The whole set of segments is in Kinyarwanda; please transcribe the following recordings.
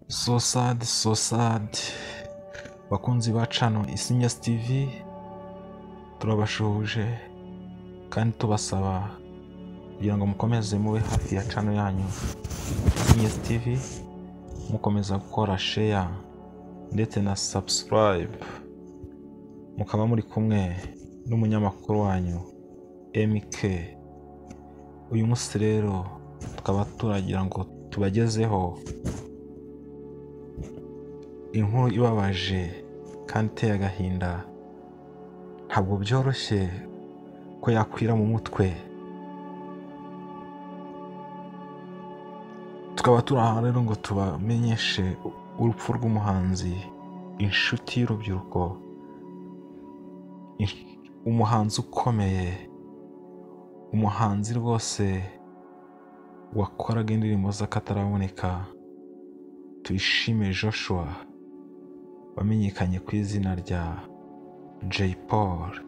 So sad, so sad. Bakunzi ba channel Isinyasi TV, turabashuhuje kandi tubasaba kugira ngo mukomeze mube hafi ya channel yanyu Isinyasi TV, mukomeza gukora share ndetse na subscribe, mukaba muri kumwe n'umunyamakuru wanyu MK. Uyu munsi rero tukaba turagira ngo tubagezeho inkuru ibabaje kandi iteye agahinda. Ntabwo byoroshye ko yakwira mu mutwe. Tukaba turi aha rero ngo tubamenyeshe urupfu rw'umuhanzi, inshuti y'urubyiruko, umuhanzi ukomeye, umuhanzi rwose wakoraga indirimbo z'akataraboneka, Tuyishime Joshua, wamenyekanye ku izina rya Jay Polly.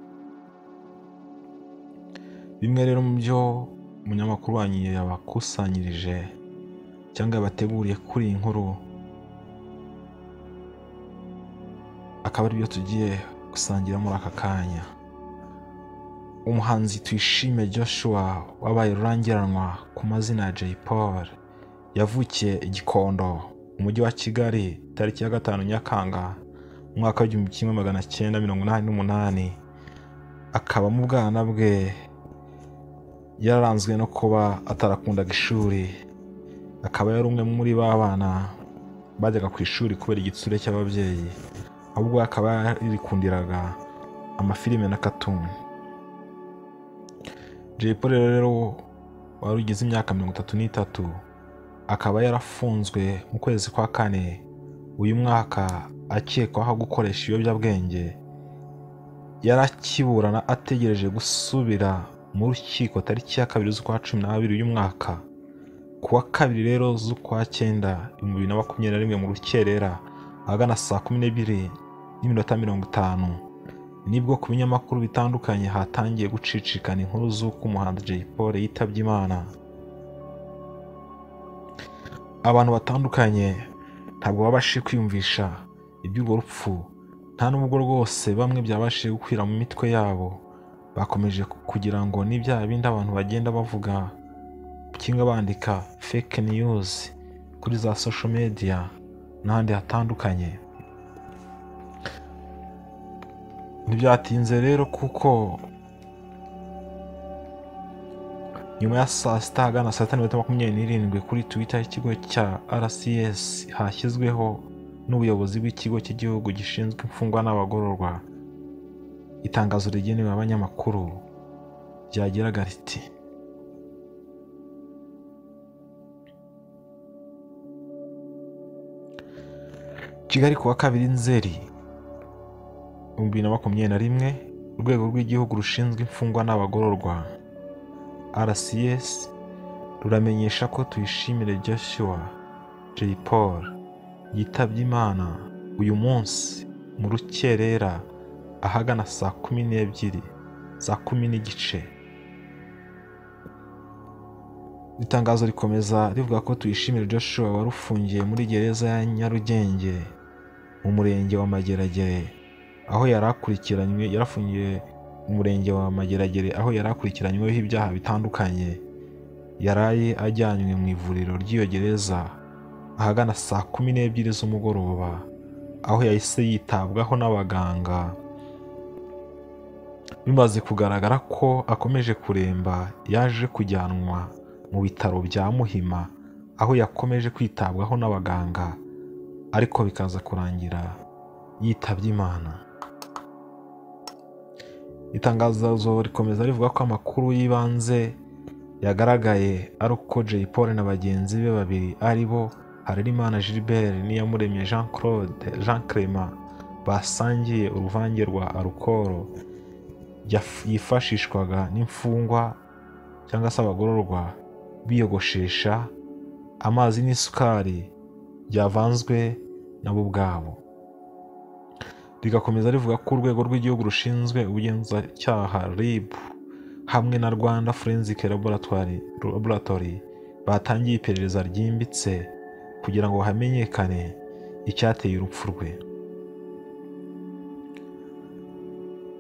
Bimwe rero mu byo umunyamakuru wanyu yabakusanyirije cyangwa yabateguriye kuri iyi nkuru, akaba ari byo tugiye gusangira muri aka kanya. Umuhanzi Tuyishime Joshua wabaye rurangiranwa ku mazina ya Jay Polly, yavukiye i Gikondo, umujyi wa Kigali, tariki ya 5 Nyakanga umwaka w'1988. Akaba mu bwana bwe yararanzwe no kuba atarakundaga ishuri, akaba yari umwe muri ba bana bajyaga ku ishuri kubera igitsure cy'ababyeyi, ahubwo akaba yarikundiraga amafilime na katuni. Jay Polly rero wari ugize imyaka 33, akaba yarafunzwe mu kwezi kwa 4 uyu mwaka akekwaho gukoresha ibiyobyabwenge. Yarakiburana ategereje gusubira mu rukiko tariki ya 2 z'ukwa 12 uyu mwaka. Kuwa 2 rero z'ukwa 9 2021 mu rukerera ahagana saa 12:50, nibwo ku binyamakuru bitandukanye hatangiye gucicikana inkuru z'uko umuhanzi Jay Polly yitabye Imana. Abantu batandukanye ntabwo babashije kwiyumvisha iby'urwo rupfu, nta n'ubwo rwose bamwe byabashije gukwira mu mitwe yabo. Bakomeje kugira ngo ni bya bindi abantu bagenda bavuga cyangwa bandika fake news kuri za social media n'ahandi hatandukanye. Ntibyatinze rero kuko nyuma ya saa 6 ahagana saa 5:27 kuri Twitter y'ikigo cya RCS hashyizweho n'ubuyobozi bw'ikigo cy'igihugu gishinzwe imfungwa n'abagororwa itangazo rigenewe abanyamakuru ryagiraga riti: Kigali kuwa 2 Nzeri 2021, urwego rw'igihugu rushinzwe imfungwa n'abagororwa RCS ruramenyesha ko Tuyishimire Joshua Jay Polly yitabye Imana uyu munsi mu rukerera ahagana saa 12, saa 10:15. Itangazo rikomeza rivuga ko Tuyishimire Joshua wari ufungiye muri gereza ya Nyarugenge mu murenge wa Mageragere, aho yarakurikiranywe, yarafungiye mu murenge wa Mageragere aho yarakurikiranyweho ibyaha bitandukanye, yaraye ajyanywe mu ivuriro ry'iyo gereza ahagana saa 12 z'umugoroba, aho yahise yitabwaho n'abaganga. Bimaze kugaragara ko akomeje kuremba, yaje kujyanwa mu bitaro bya Muhima aho yakomeje kwitabwaho n'abaganga, ariko bikaza kurangira yitabye Imana. Itangazo rikomeza rivuga ko amakuru y'ibanze yagaragaye ari uko Jay Polly na bagenzi be babiri ari bo Harerimana Gilbert n'Iyamuremye Jean Claude Jean Clement basangiye uruvange rwa alukoro yifashishwaga n'imfungwa cyangwa se abagororwa biyogoshesha amazi n'isukari byavanzwe nabo ubwabo. Rigakomeza rivuga ko urwego rw'igihugu rushinzwe ubugenzacyaha RIB hamwe na Rwanda Forensic Laboratory batangiye iperereza ryimbitse kugira ngo hamenyekane icyateye urupfu rwe.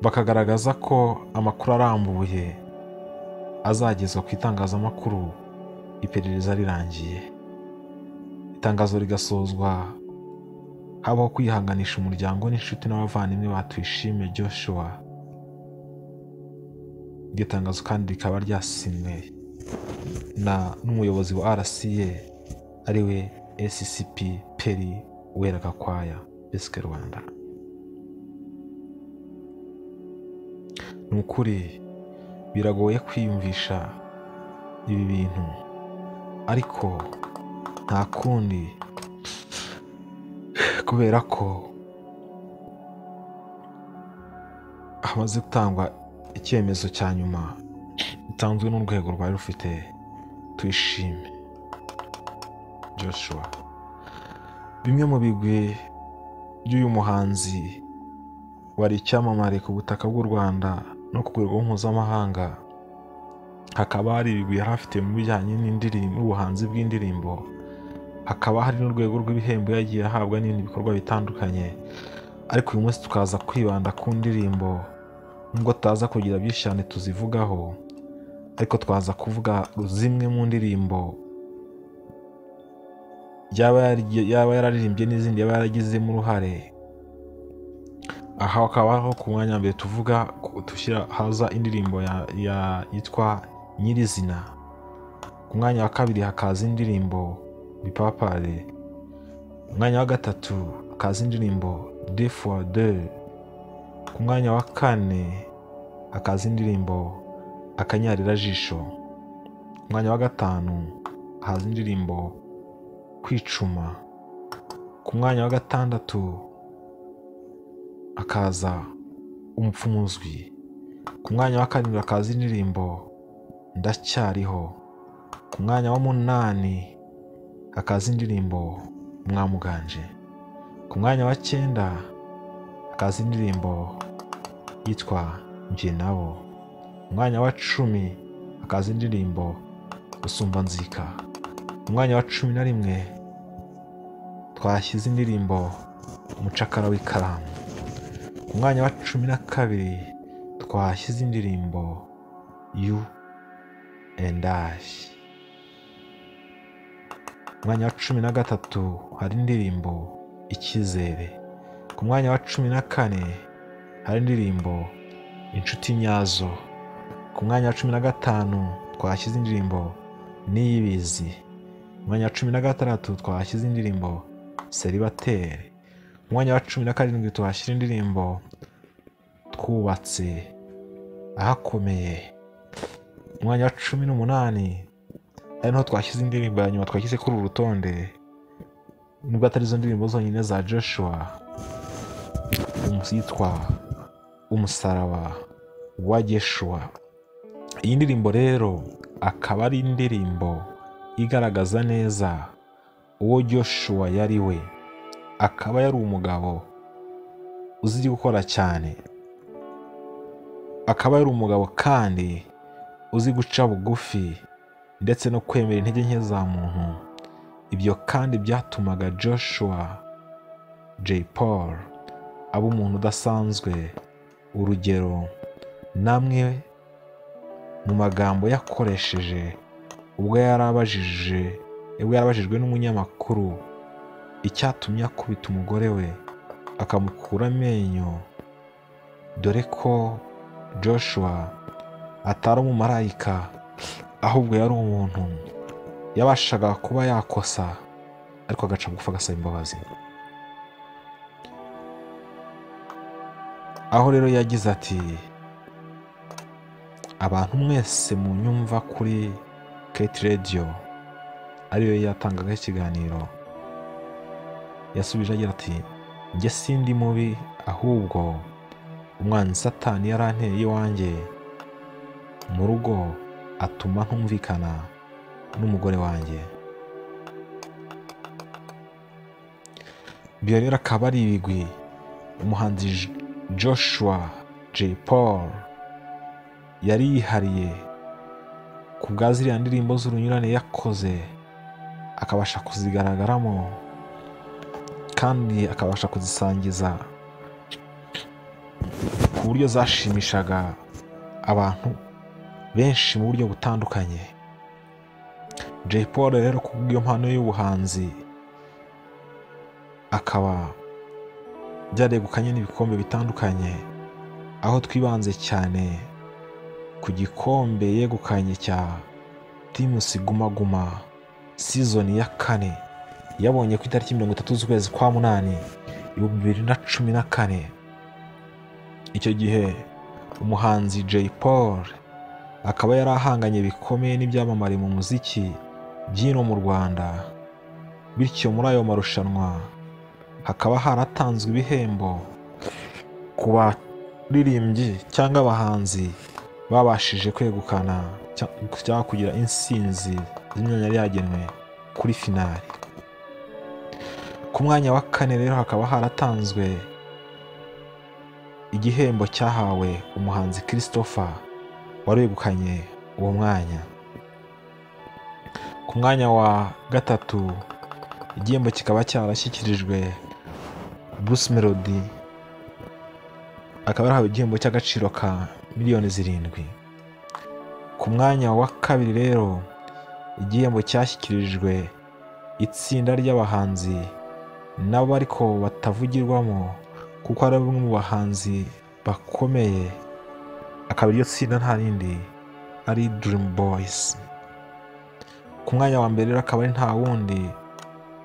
Bakagaragaza ko amakuru arambuye azagezwa ku itangazamakuru iperereza rirangiye. Itangazo rigasozwa habaho kwihanganisha umuryango n'inshuti n'abavandimwe ba Tuyishime Joshua. Iryo tangazo kandi rikaba ryasinywe na n'umuyobozi wa RCA ariwe SCP Peri Uwera Gakwaya Besike Rwanda. Ni ukuri biragoye kwiyumvisha ibi bintu, ariko nta kundi, kubera ko hamaze gutangwa icyemezo cya nyuma gitanzwe n'urwego rwari rufite Tuyishime Joshua. Bimwe mu bigwi by'uyu muhanzi wari icyamamare ku butaka bw'u Rwanda no ku rwego mpuzamahanga, hakaba hari ibigwi yari afite mu bijyanye n'indirimbo, n'ubuhanzi bw'indirimbo, hakaba hari n'urwego rw'ibihembo yagiye ahabwa n'ibindi bikorwa bitandukanye. Ariko uyu munsi tukaza kwibanda ku ndirimbo, nubwo tutaza kugira byinshi cyane tuzivugaho, ariko twaza kuvuga zimwe mu ndirimbo yaba yararirimbye n'izindi yaba yaragizemo uruhare. Aha hakaba aho ku mwanya wa mbere tuvuga tushyira haza indirimbo yitwa Nyirizina. Ku mwanya wa kabiri hakaza indirimbo Bipapare. Ku mwanya wa gatatu hakaza indirimbo Deux fois deux. Ku mwanya wa kane hakaza indirimbo Akanyarira-jisho. Ku mwanya wa gatanu haza indirimbo Kwicuma. Ku mwanya wa gatandatu hakaza Umupfumu uzwi. Ku mwanya wa karindwi hakaza indirimbo Ndacyariho. Ku mwanya wa munani hakaza indirimbo Mwamuganje. Ku mwanya wa cyenda hakaza indirimbo yitwa Njye nabo. Ku mwanya wa 10 hakaza indirimbo Rusumbanzika. Ku mwanya wa 11 twashyize indirimbo Umucakara w'ikaramu. Ku mwanya wa 12 twashyize indirimbo You and I. Ku mwanya wa 13 hari indirimbo Icyizere. Ku mwanya wa 14 hari indirimbo Inshuti nyazo. Ku mwanya wa 15 twashyize indirimbo Niyibizi. Ku mwanya wa 16 twashyize indirimbo Seribateri. Ku mwanya wa 17 twashyira indirimbo Twubatse ahakomeye. Ku mwanya wa 18 ari naho twashyize indirimbo ya nyuma twashyize kuri uru rutonde, nubwo atari izo ndirimbo zonyine za Joshua, yitwa Umusaraba wa Jeshua. Iyi ndirimbo rero akaba ari indirimbo igaragaza neza uwo Joshua yari we. Akaba yari umugabo uzi gukora cyane, akaba yari umugabo kandi uzi guca bugufi ndetse no kwemera intege nke za muntu. Ibyo kandi byatumaga Joshua J Paul aba umuntu udasanzwe. Urugero, namwe mu magambo yakoresheje ubwo yarabajijwe n'umunyamakuru icyatumye akubita umugore we akamukura amenyo, dore ko Joshua atari umumarayika ahubwo yari umuntu yabashaga kuba yakosa ariko agaca bugufi agasaba imbabazi. Aho rero yagize ati: abantu mwese munyumva kuri Kate Radio, ariyo yatangaga ikiganiro, yasubije agira ati: njye sindi mubi, ahubwo umwanzi Satani yaranteye iwanjye mu rugo atuma ntumvikana n'umugore wanjye. Ibyo rero akaba ari ibigwi umuhanzi Joshua J Paul yari yihariye ku bwa ziriya ndirimbo z'urunyurane yakoze akabasha kuzigaragaramo kandi akabasha kuzisangiza ku buryo zashimishaga abantu benshi mu buryo butandukanye. Jay Polly rero kubw'iyo mpano y'ubuhanzi akaba byaregukanye n'ibikombe bitandukanye, aho twibanze cyane ku gikombe yegukanye cya Primus Guma Guma season ya 4 yabonye ku itariki 30 z'ukwezi kwa 8 2014. Icyo gihe umuhanzi Jay Polly akaba yarahanganye bikomeye n'ibyamamare mu muziki by'ino mu Rwanda, bityo muri ayo marushanwa hakaba haratanzwe ibihembo ku baririmbyi cyangwa abahanzi babashije kwegukana cyangwa kugira insinzi z'imyanya yari yagenwe kuri finali. Ku mwanya wa 4 rero hakaba haratanzwe igihembo cyahawe umuhanzi Christopher wari wegukanye uwo mwanya. Ku mwanya wa 3 igihembo kikaba cyarashyikirijwe Bruce Melody, akaba yarahawe igihembo cy'agaciro ka miliyoni 7. Ku mwanya wa 2 rero igihembo cyashyikirijwe itsinda ry'abahanzi nabo ariko batavugirwamo kuko ari bamwe mu bahanzi bakomeye, akaba iryo tsinda nta rindi ari Dream Boys. Ku mwanya wa 1 rero akaba ari nta wundi,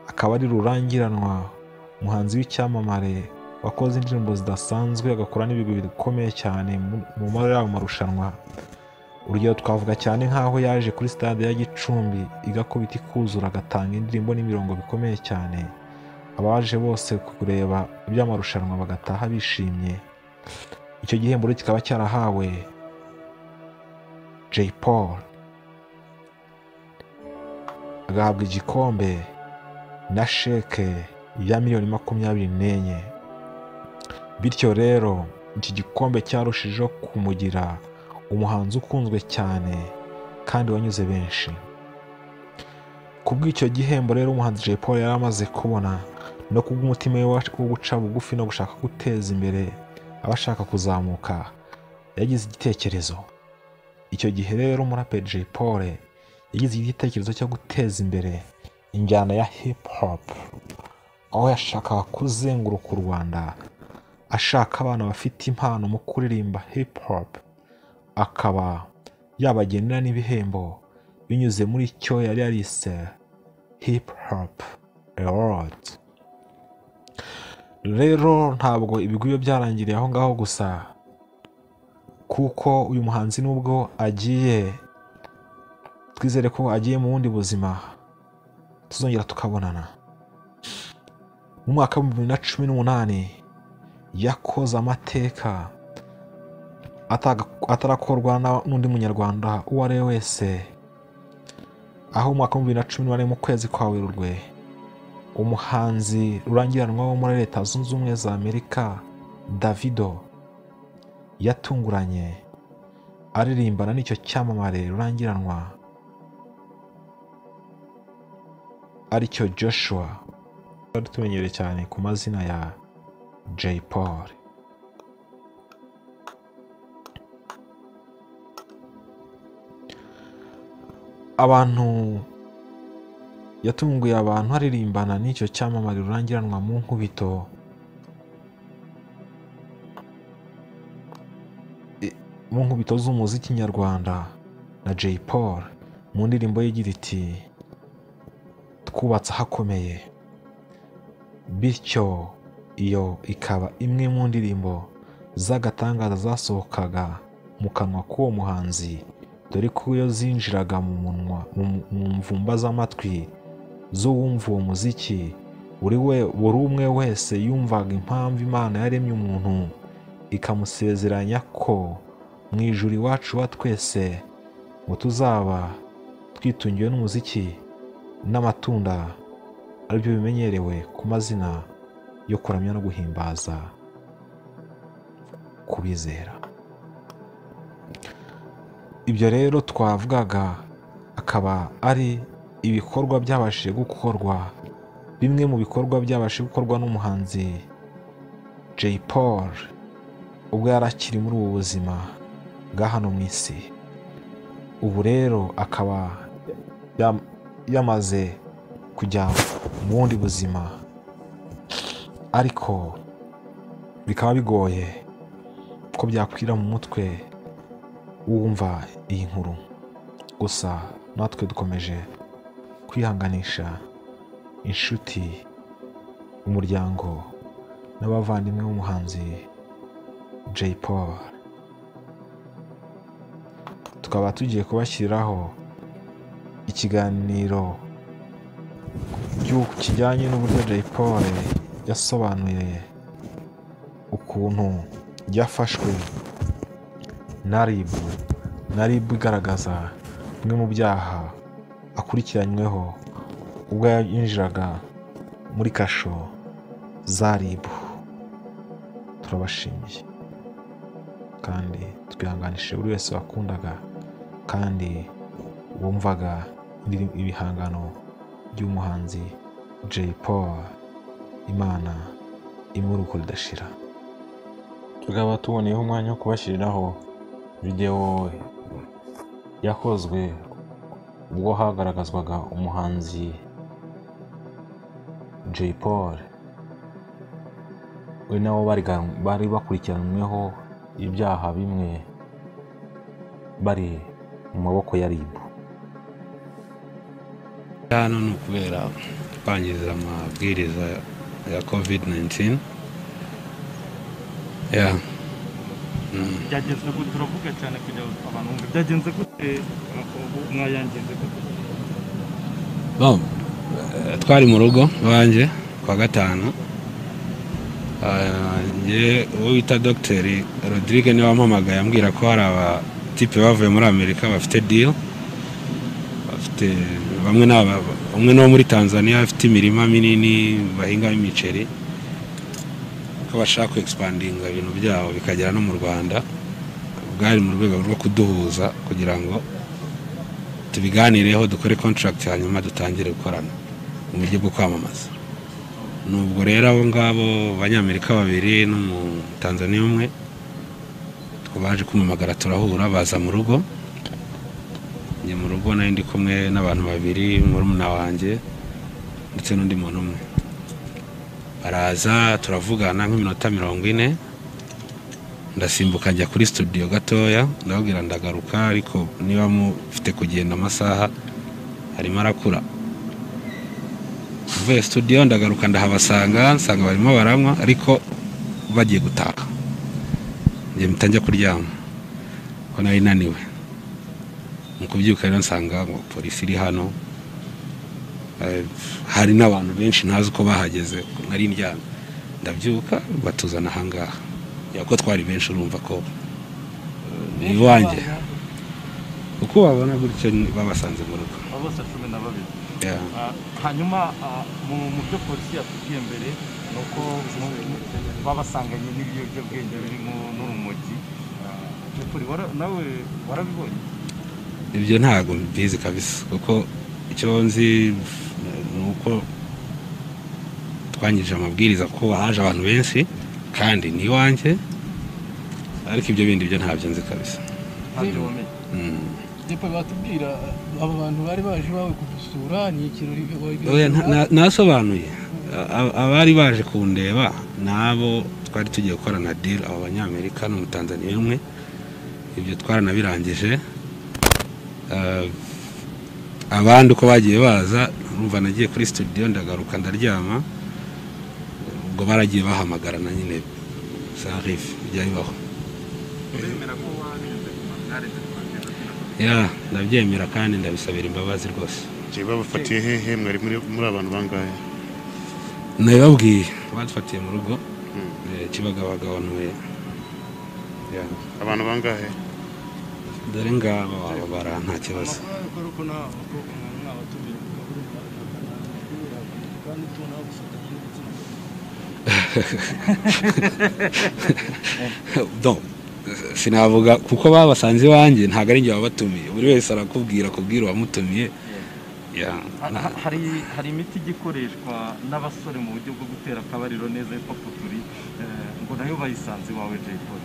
akaba ari rurangiranwa, umuhanzi w'icyamamare wakoze indirimbo zidasanzwe agakora n'ibigwi bikomeye cyane mu ayo marushanwa. Urugero twavuga cyane nk'aho yaje kuri stade ya Gicumbi igakubita ikuzura agatanga indirimbo n'imirongo bikomeye cyane, abaje bose kureba iby'amarushanwa bagataha bishimye. Icyo gihembo kikaba cyarahawe Jay Polly, agahabwa igikombe na sheke ya miliyoni 24. Bityo rero iki gikombe cyarushijeho kumugira umuhanzi ukunzwe cyane kandi wanyuze benshi. Kubw'icyo gihembo rero umuhanzi Jay Polly yari amaze kubona, no kubw'umutima we wo guca bugufi no gushaka guteza imbere abashaka kuzamuka, yagize igitekerezo. Icyo gihe rero umuraperi Jay Polly yagize igitekerezo cyo guteza imbere injyana ya hip hop, aho yashakaga kuzenguruka u Rwanda ashaka abana bafite impano mu kuririmba hip hop, akaba yabagenera n'ibihembo binyuze muri cyo yari yarise Hip Hop Award. Rero ntabwo ibigwi byarangiriye aho ngaho gusa, kuko uyu muhanzi nubwo agiye, twizere ko agiye mu bundi buzima tuzongera tukabonana. Mu mwaka wa 2018 yakoze amateka atarakorwa n'undi munyarwanda uwo ari we wese, aho mu mwaka wa 2018 mu kwezi kwa Werurwe umuhanzi rurangiranwa wo muri Leta Zunze Ubumwe za Amerika Davido yatunguranye aririmbana n'icyo cyamamare rurangiranwa aricyo Joshua, tumenyereye cyane ku mazina ya Jay Polly. Abantu yatunguye abantu aririmbana n'icyo cyamamare rurangiranwa mu nkubito z'umuziki nyarwanda na Jay Polly mu ndirimbo igira iti twubatse ahakomeye. Bityo iyo ikaba imwe mu ndirimbo z'agatangaza zasohokaga mu kanwa k'uwo muhanzi, dore ko iyo zinjiraga mu munwa mu mvumba z'amatwi z'uwumva uwo muziki, buri umwe wese yumvaga impamvu Imana yaremye umuntu ikamusezeranya ko mu ijuru iwacu wa twese ngo tuzaba twitungiwe n'umuziki n'amatunda, aribyo bimenyerewe ku mazina yo kuramya no guhimbaza kubizera. Ibyo rero twavugaga akaba ari ibikorwa byabashije gukorwa, bimwe mu bikorwa byabashije gukorwa n'umuhanzi Jay Polly ubwo yari akiri muri ubu buzima bwa hano mu isi. Ubu rero akaba yamaze kujya mu bundi buzima, ariko bikaba bigoye ko byakwira mu mutwe wumva iyi nkuru. Gusa natwe dukomeje kwihanganisha inshuti, umuryango n'abavandimwe b'umuhanzi Jay Polly. Tukaba tugiye kubashyiriraho ikiganiro kijyanye n'uburyo Jay Polly yasobanuye ukuntu yafashwe na RIB, na RIB igaragaza bimwe mu byaha akurikiranyweho ubwo yinjiraga muri kasho za RIB. Turabashimiye kandi twihanganishije buri wese wakundaga kandi wumvaga ibihangano by'umuhanzi Jay Polly. Imana imuruko ridashira. Tukaba tuboneyeho umwanya wo kubashyiriraho videwo yakozwe ubwo hagaragazwaga umuhanzi Jay Polly, we nabo bari bakurikiranyweho ibyaha bimwe bari mu maboko ya RIB. Hano ni ukubera kwangiza amabwiriza ya COVID-19. Byagenze gute? Turavuga cyane kugira abantu bumve. Byagenze gute? Mwayangize gute? Bon, twari mu rugo banje kwa gatanu. Nge uwo bita Dr. Rodrigue niwe wampamagaye ambwira ko hari abatipe bavuye muri Amerika bafite deal, bafite bamwe n'aba umwe no muri Tanzania afite imirima minini bahinga imiceri, ko bashaka expandinga ibintu byabo bikagera no mu Rwanda. Bwari mu rwego rwo kuduhuza kugira ngo tubiganireho, dukore contract hanyuma dutangire gukorana mu buryo bwo kwamamaza. Nubwo rero abo ngabo abanyamerika babiri n'umutanzania umwe twabaje kumamagara, turahura, baza mu rugo. Njye mu rugo nari ndi kumwe n'abantu babiri, murumuna wanjye ndetse n'undi muntu umwe. Baraza turavugana nk'iminota 40, ndasimbuka njya kuri studio gatoya, ndababwira ndagaruka, ariko niba mufite kugenda amasaha arimo arakura. Mvuye studio ndagaruka ndahabasanga, nsanga barimo baranywa ariko bagiye gutaha. Njye mpita njya kuryama ko nari naniwe. Mu kubyuka rero nsanga ngo polisi iri hano, hari n'abantu benshi ntazi uko bahageze, nari ndyamye. Ndabyuka batuzana ahangaha, ko twari benshi urumva ko ni iwanjye. Uko babona gutyo babasanze mu rugo bose 12. Hanyuma mu byo polisi yatubwiye mbere nuko babasanganye n'ibiyobyabwenge birimo n'urumogi. Nawe warabibonye? Ibyo ntago mbizi kabisa, kuko icyo nzi ni uko twangije amabwiriza ko haje abantu benshi kandi ni iwanjye, ariko ibyo bindi byo ntabyo nzi kabisa. Depo batubwira aba bantu bari baje bawe kudusura ni ikirori? Nasobanuye abari baje kundeba nabo twari tugiye gukorana deal, abo banyamerika n'umutanzania umwe, ibyo twaranabirangije. Abandi uko bagiye baza, urumva nagiye kuri studio ndagaruka ndaryama, ubwo baragiye bahamagarana nyine, ça arrive, bijya bibaho. Ya, ndabyemera kandi ndabisabira imbabazi rwose. Babafatiye hehe? Mwari muri abantu bangahe? Nabibabwiye, badufatiye mu rugo Kibagabaga ntuye. Abantu bangahe? Dore ngaba wababara nta kibazo. Donc sinavuga kuko babasanze iwanjye, ntabwo ari njye wabatumiye. Buri wese arakubwira kubwira uwamutumiye, Hari imiti igikoreshwa n'abasore mu buryo bwo gutera akabariro neza yitwa puturi, ngo nayo bayisanze iwawe Jay Polly.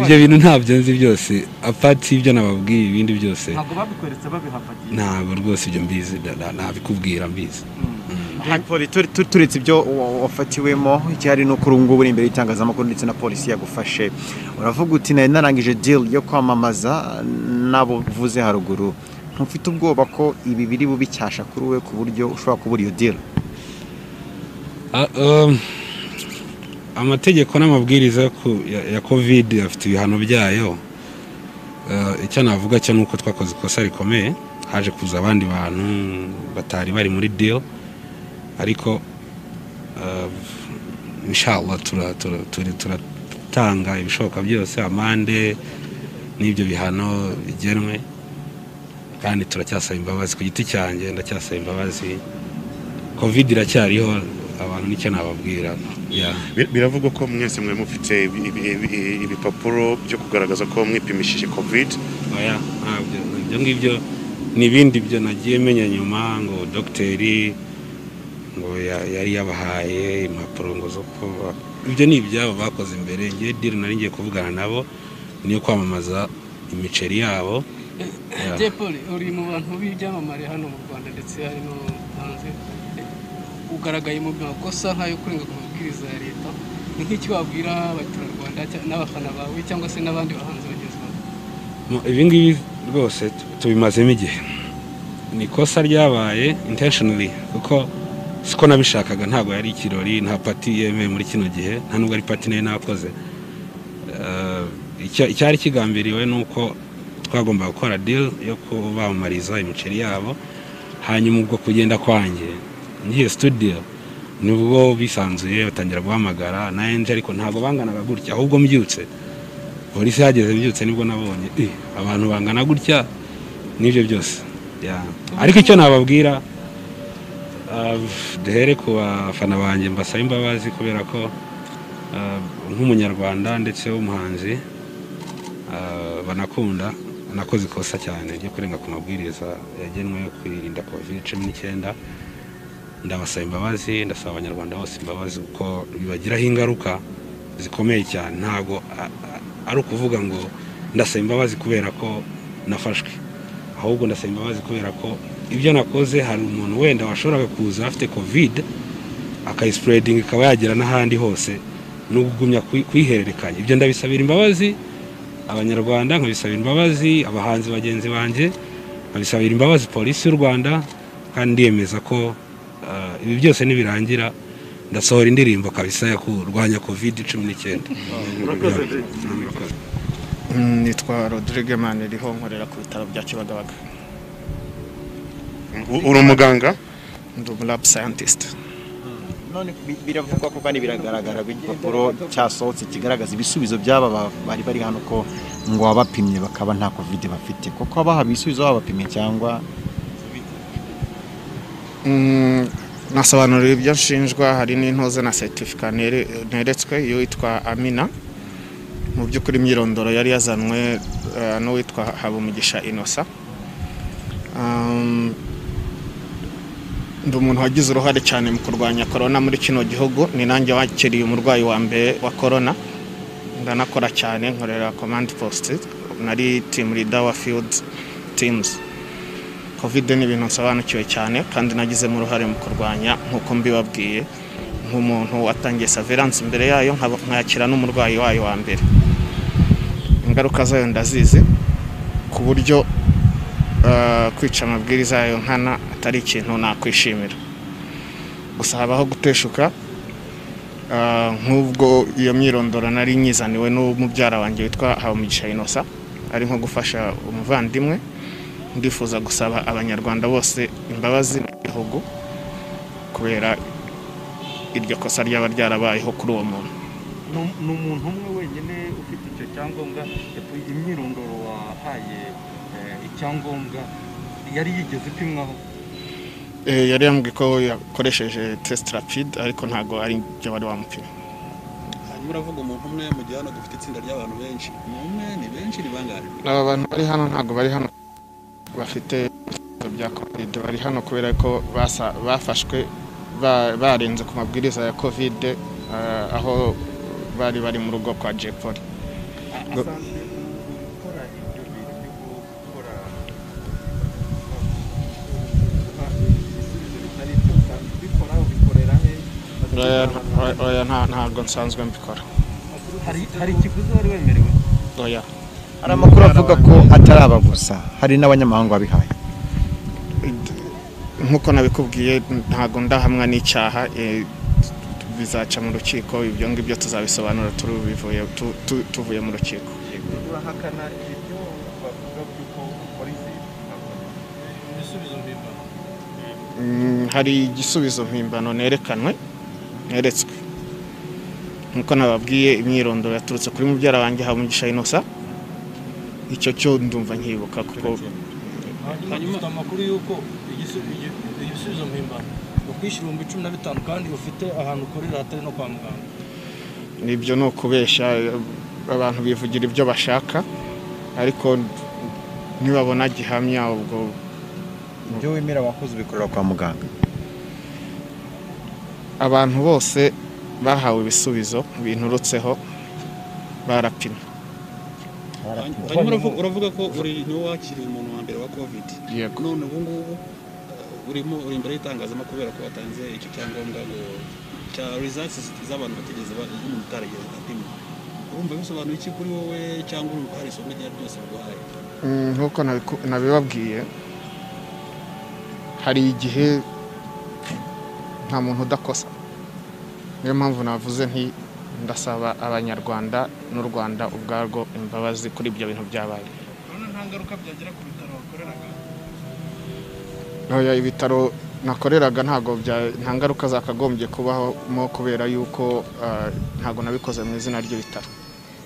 Ibyo bintu ntabyo nzi byose, apati ibyo nababwiye, ibindi byose ntabwo babikweretse babihafatiye. Ntabwo rwose ibyo mbizi, nabikubwira mbizi. Jay Polly, turetse ibyo wafatiwemo, icyari no kuri ngubu imbere y'itangazamakuru ndetse na polisi yagufashe, uravuga uti nari narangije deal yo kwamamaza nabo uvuze haruguru. Ntufite ubwoba ko ibi biri bubicyasha kuri we ku buryo ushobora kubura iyo deal? Amategeko n'amabwiriza ya COVID afite ibihano byayo. Icyo navuga cyo nuko twakoze ikosa rikomeye, haje kuza abandi bantu batari bari muri deal, ariko inshallah turatanga ibishoboka byose, amande n'ibyo bihano bigenwe, kandi turacyasaba imbabazi. Ku giti cyanjye ndacyasaba imbabazi, COVID iracyariho, abantu nicyo nababwira. Biravugwa ko mwese mwe mufite ibipapuro byo kugaragaza ko mwipimishije COVID. Oya, ntabyo, ibyo ngibyo ni ibindi byo nagiye menya nyuma, ngo dogiteri ngo yari yabahaye impapuro ngo zo kuba, ibyo ni ibyabo bakoze imbere. Ngiye deal nari ngiye kuvugana nabo niyo kwamamaza imiceri yabo. Jay Polly, uri mu bantu b'ibyamamare hano mu Rwanda ndetse hari no hanze, ugaragaye mu makosa nk'ayo kurenga ku mabwiriza ya leta. Ni nk'iki wabwira abaturarwanda n'abafana bawe cyangwa se n'abandi bahanzi bagenzi bawe? Ibi ngibi rwose tubimazemo igihe, ni ikosa ryabaye intentionally, kuko siko nabishakaga, ntabwo yari ikirori, nta party yemewe muri kino gihe, nta nubwo ari party nayo nakoze. Icyari kigambiriwe ni uko twagomba gukora deal yo kubamamariza imiceri yabo, hanyuma ubwo kugenda kwanjye ngiye studio nibwo bisanzuye batangira guhamagara naye, ariko ntabwo banganaga gutya, ahubwo mbyutse polisi yageze mbyutse nibwo nabonye abantu bangana gutya n'ibyo byose. Ariko icyo nababwira, duhere ku bafana banjye mbasaba imbabazi, kubera ko nk'umunyarwanda ndetse w'umuhanzi banakunda, nakoze ikosa cyane ryo kurenga ku mabwiriza yagenwe yo kwirinda COVID-19. Ndabasaba imbabazi, ndasaba abanyarwanda bose imbabazi, kuko bibagiraho ingaruka zikomeye cyane. Ntabwo ari ukuvuga ngo ndasaba imbabazi kubera ko nafashwe, ahubwo ndasaba imbabazi kubera ko ibyo nakoze hari umuntu wenda washoboraga kuza afite COVID akayispreading ikaba yagera n'ahandi hose, no kugumya kuyihererekanya. Ibyo ndabisabira imbabazi abanyarwanda, nkabisabira imbabazi abahanzi bagenzi banjye, nkabisabira imbabazi polisi y'u Rwanda, kandi ndiyemeza ko ibi byose nibirangira ndasohora indirimbo kabisa yo kurwanya COVID-19. Nitwa Rodrigue Maniriho, nkorera ku bitaro bya Kibagabaga. Uri umuganga? Ndi umu lab scientist. None biravugwa ko kandi biragaragara ko igipapuro cyasohotse kigaragaza ibisubizo by'aba bari bari hano, ko ngo abapimye bakaba nta COVID bafite, koko abaha ibisubizo babapimye cyangwa? Nasobanuriwe ibyo nshinjwa, hari n'intoze na certificate neretswe y'uwitwa Amina. Mu by'ukuri imyirondoro yari yazanwe n'uwitwa Habumugisha Innocent. Ndi umuntu wagize uruhare cyane mu kurwanya corona muri kino gihugu, ni nanjye wakiriye umurwayi wa mbere wa corona, ndanakora cyane, nkorera command post, nari team leader wa field teams. COVID ni ibintu nsobanukiwe cyane kandi nagizemo uruhare mu kurwanya, nk'uko mbibabwiye, nk'umuntu watangiye surveillance imbere yayo, nkakira n'umurwayi wayo wa mbere. Ingaruka zayo ndazizi, ku buryo kwica amabwiriza yayo nkana atari ikintu nakwishimira. Gusa habaho guteshuka, nk'ubwo iyo myirondoro nari nyizaniwe n'umubyara wanjye witwa Habumugisha Innocent, ari nko gufasha umuvandimwe. Ndifuza gusaba abanyarwanda bose imbabazi n'igihugu kubera iryo kosa ryaba ryarabayeho kuri uwo muntu. Ni umuntu umwe wenyine ufite icyo cyangombwa, imyirondoro wahaye icyangombwa yari yigeze ipimwaho? Yari yambwiye ko yakoresheje test rapide, ariko ntago ari byo bari wamupima. Hanyuma uravuga umuntu umwe, mu gihe hano dufite itsinda ry'abantu benshi, ni umwe, ni benshi, ni bangahe? Aba bantu bari hano ntago bari hano bafite ibisubizo bya COVID. Bari hano kubera ko bafashwe barenze ku mabwiriza ya COVID, aho bari bari mu rugo kwa Jay Polly. Oya, ntabwo nsanzwe mbikora. Hari ikiguzi wari wemerewe? Oya. Hari amakuru avuga ko atari aba gusa, hari n'abanyamahanga babihaye. Nk'uko nabikubwiye, ntabwo ndahamwa n'icyaha, bizaca mu rukiko, ibyo ngibyo tuzabisobanura tuvuye mu rukiko. Urahakana ibyo bavuga by'uko ukora ibisubizo mpimbano? Hari igisubizo mpimbano nerekanwe, neretswe. Nkuko nababwiye, imyirondoro yaturutse kuri mubyara wanjye Habumugisha Innocent. Icyo cyo ndumva nkibuka kuko hanyuma amakuru yuko igisubizo mpimbano ukwishyura 15,000 kandi ufite ahantu ukorera hatari no kwa muganga. Nibyo, ni ukubeshya, abantu bivugira ibyo bashaka, ariko nibabona gihamya ubwo ibyo wemera wakoze ubikorera kwa muganga. Abantu bose bahawe ibisubizo binturutseho barapimwe. Hanyuma uravuga ko uri niwe wakiriye umuntu wa mbere wa COVID. Yego. None ubu ngubu urimo uri imbere y'itangazamakuru kubera ko watanze icyo cyangombwa ngo cya results z'abantu batigeze umuntu utarigeze apimwa. Urumva bisobanuye iki kuri wowe, cyangwa urumva hari isomo rya byose biguhaye? Nkuko nabibabwiye, hari igihe nta muntu udakosa. Niyo mpamvu navuze nti ndasaba Abanyarwanda n'u Rwanda ubwarwo imbabazi kuri ibyo bintu byabaye. Urabona nta ngaruka byagira ku bitaro wakoreraga? Oya, ibitaro nakoreraga ntago nta ngaruka zakagombye kubaho kubera yuko ntago nabikoze mu izina ry'ibitaro.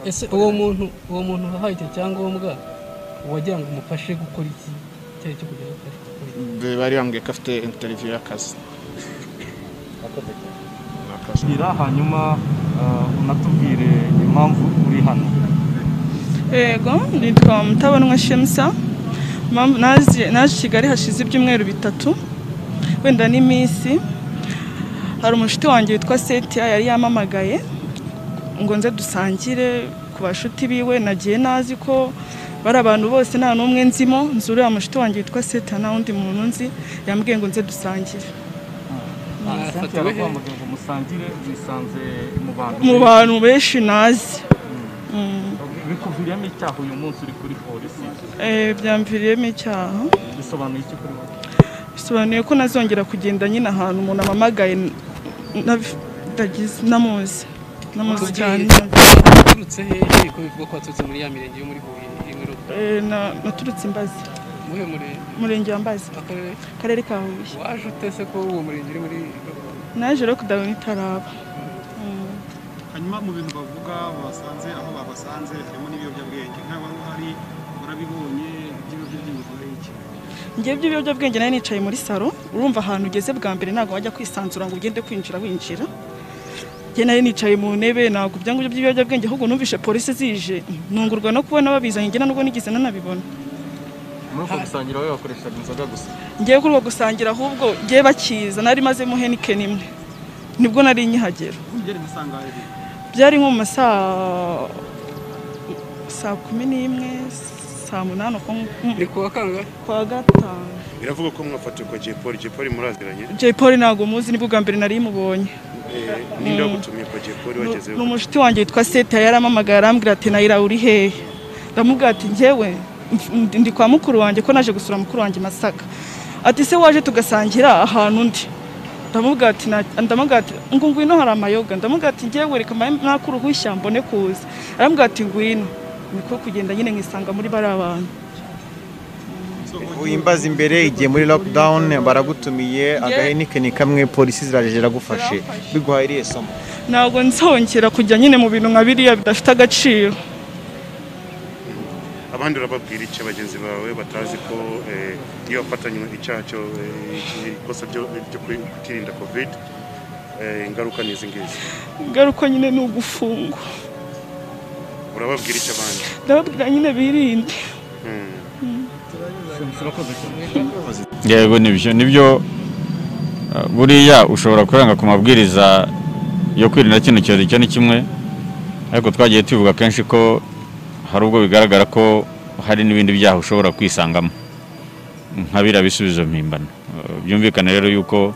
Ese uwo muntu wahaye icyo cyangombwa wagira ngo umufashe gukora iki cyari cyo kugira ngo ufashe? Bari bambwiye ko afite interview y'akazi. Hanyuma unatubwire impamvu uri hano. Yego, nitwa Mutabonwa Shemsa. Naje Kigali hashize ibyumweru 3 wenda n'iminsi. Hari umushuti wanjye witwa Setia yari yamamagaye ngo nze dusangire ku bashuti biwe. Nagiye nazi ko bari abantu bose nta n'umwe nzimo, nzuri ya mushuti wanjye witwa Setia nta wundi muntu nzi, yambwiye ngo nze dusangire. Mu bantu benshi nazi. Bikuviriyemo icyaha uyu munsi uri kuri polisi? Byamviriyemo icyaha. Bisobanuye iki kuri wowe? Bisobanuye ko nazongera kugenda nyine ahantu umuntu amamagaye namuzi cyane. Waturutse hehe ko bivugwa ko waturutse muri ya mirenge yo muri Huye iri muri Lockdown? Naturutse Mbazi. Muhe murenge? Murenge wa Mbazi. Akarere ka Huye. Waje utese ko uwo murenge uri muri Lockdown? Naje lockdown itaraba. Hanyuma mu bintu bavuga basanze aho babasanze harimo n'ibiyobyabwenge, nkaho hari urabibonye iby'ibiyobyabwenge iki? Ngiye by'ibiyobyabwenge nari nicaye muri salo, urumva ahantu ugeze bwa mbere ntabwo wajya kwisanzura ngo ugende kwinjira winjira. Ngiye nari nicaye mu ntebe, ntabwo ibyangombwa by'ibiyobyabwenge, ahubwo numvishe polisi zije ntungurwa no kubona babizanye, ngiye nubwo nigeze nanabibona. Muri uko gusangira wowe wakoreshaga inzoga gusa? Ngiye kuri uko gusangira ahubwo ngiye bakiza nari mazemo Heineken imwe, nibwo nari nkihagera. Byari nko mu saa 11, saa 8 uko. Ni kuwa kangahe? Kuwa gatanu. Biravuga ko mwafatiwe kwa Jay Polly. Jay Polly muraziranye? Jay Polly ntabwo muzi, nibwo bwa mbere nari mubonye. Ninde wagutumiye kwa Jay Polly wagezeyo? Ni umushuti wanjye witwa Seta, yaramamagaye arambwira ati Nayira uri hehe? Ndamubwira ati njyewe ndi kwa mukuru wanjye ko naje gusura mukuru wanjye Masaka. Ati se waje tugasangira ahantu ndi? Ndamubwira ati ngo ngwino hari amayoga. Ndamubwira ati njyewe reka nakuruhushya mbone kuza. Arambwira ati ngwino. Niko kugenda nyine nkisanga muri bari abantu. Imbazi imbere igiye muri lockdown baragutumiye agahenike ni kamwe, polisi ziraje ziragufashe, biguhaye irihe somo? Ntabwo nzongera kujya nyine mu bintu nka biriya bidafite agaciro. Abandi urababwira iki bagenzi bawe batazi ko iyo wafatanywe icyaha cyo ikosa byo kutirinda COVID, ingaruka ni izi ngizi? Ingaruka nyine ni ugufungwa. Urababwira iki abandi? Ndababwira nyine birinde. Murakoze cyane. Yego, nibyo. Buriya ushobora kurenga ku mabwiriza yo kwirinda kino cyorezo, icyo ni kimwe, ariko twagiye tubivuga kenshi ko hari ubwo bigaragara ko hari n'ibindi byaha ushobora kwisangamo nka biriya bisubizo mpimbano. Byumvikane rero yuko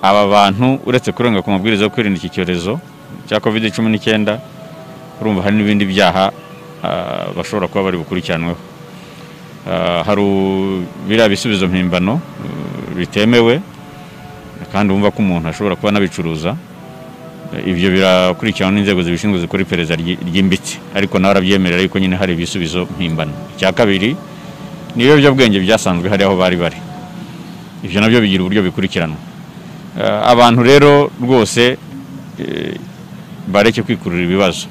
aba bantu, uretse kurenga ku mabwiriza yo kwirinda iki cyorezo cya COVID-19, urumva hari n'ibindi byaha bashobora kuba bari bukurikiranweho. Hari biriya bisubizo mpimbano bitemewe, kandi wumva ko umuntu ashobora kuba anabicuruza. Ibyo birakurikiranwa n'inzego zibishinzwe zikora iperereza ryimbitse, ariko nawe arabyemerera yuko nyine hari ibisubizo mpimbano. Icya kabiri ni ibiyobyabwenge byasanzwe hari aho bari bari, ibyo nabyo bigira uburyo bikurikiranwa. Abantu rero rwose bareke kwikurura ibibazo.